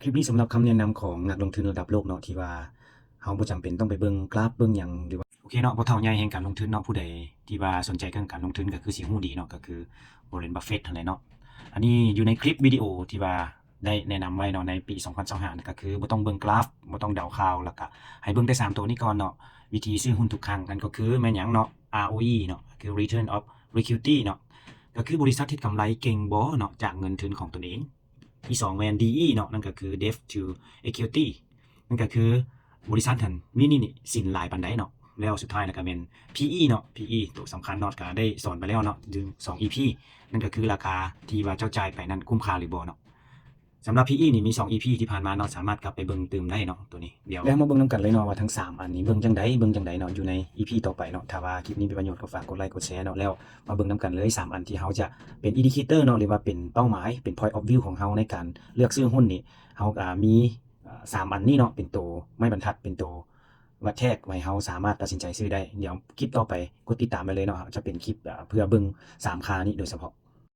ຄລິບນີ້ສຳລັບຄຳແນະນຳຂອງນັກລົງທຶນລະດັບໂລກເນາະ ທີ່ວ່າເຮົາບໍ່ຈຳເປັນຕ້ອງໄປເບິ່ງກຣາຟເບິ່ງຫຍັງ ຫຼືວ່າ ໂອເຄເນາະ ພໍ່ເຖົ້າໃຫຍ່ແຫ່ງການລົງທຶນເນາະ ຜູ້ໃດທີ່ວ່າສົນໃຈເລື່ອງການລົງທຶນກໍຄືຊິຮູ້ດີເນາະ ກໍຄື Warren Buffett ຫັ້ນແຫຼະເນາະ. ອັນນີ້ຢູ່ໃນຄລິບວິດີໂອທີ່ວ່າໄດ້ແນະນຳໄວ້ເນາະ ໃນປີສອງພັນຊາວຫ້າ ກໍຄືບໍ່ຕ້ອງເບິ່ງກຣາຟ ບໍ່ຕ້ອງເດົາຂ່າວ ແລ້ວກໍໃຫ້ເບິ່ງແຕ່ສາມໂຕນີ້ກ່ອນເນາະ ວິທີຊື້ຫຸ້ນທຸກຄັ້ງ ນັ້ນກໍຄືແມ່ນຫຍັງເນາະ ROE ເນາະ ກໍຄື Return of Equity ເນາະ ກໍຄືບໍລິສັດເຮັດກຳໄລເກັ່ງບໍ່ເນາະ ຈາກເງິນທຶນຂອງຕົນເອງ. ທີສອງແມ່ນ DE ເນາະ ນັ້ນກໍຄື Debt to Equity ນັ້ນກໍຄືບໍລິສັດຫັ້ນມີໜີ້ສິນຫຼາຍປານໃດເນາະ. ແລ້ວສຸດທ້າຍແລ້ວກໍແມ່ນ PE ເນາະ PE ໂຕສຳຄັນເນາະ ກໍໄດ້ສອນໄປແລ້ວເນາະ ຢູ່ສອງ EP ນັ້ນກໍຄືລາຄາທີ່ວ່າເຈົ້າຈ່າຍໄປນັ້ນຄຸ້ມຄ່າຫຼືບໍ່ເນາະ. ສຳລັບ PE ນີ້ມີສອງ EP ທີ່ຜ່ານມາເນາະ ສາມາດກັບໄປເບິ່ງຕື່ມໄດ້ເນາະ ໂຕນີ້. ດຽວ ແລ້ວມາເບິ່ງນຳກັນເລີຍເນາະ ວ່າທັງສາມອັນນີ້ເບິ່ງຈັ່ງໃດ ເບິ່ງຈັ່ງໃດເນາະ ຢູ່ໃນ EP ຕໍ່ໄປເນາະ. ຖ້າວ່າຄລິບນີ້ເປັນປະໂຫຍດ ກໍຝາກກົດໄລກົດແຊເນາະ. ແລ້ວມາເບິ່ງນຳກັນເລີຍ ສາມອັນທີ່ເຮົາຈະເປັນ indicator ເນາະ ຫຼືວ່າເປັນເປົ້າໝາຍ ເປັນ point of view ຂອງເຮົາໃນການເລືອກຊື້ຫຸ້ນນີ້ ເຮົາກໍມີ ເອີ່ ສາມອັນນີ້ເນາະ ເປັນໂຕໄມ້ບັນທັດ ເປັນໂຕວັດແທກ ໃຫ້ເຮົາສາມາດຕັດສິນໃຈຊື້ໄດ້. ດຽວຄລິບຕໍ່ໄປກົດຕິດຕາມໄວ້ເລີຍເນາະ ຈະເປັນຄລິບ ເອີ່ ເພື່ອເບິ່ງສາມຄ່ານີ້ໂດຍສະເພາະ.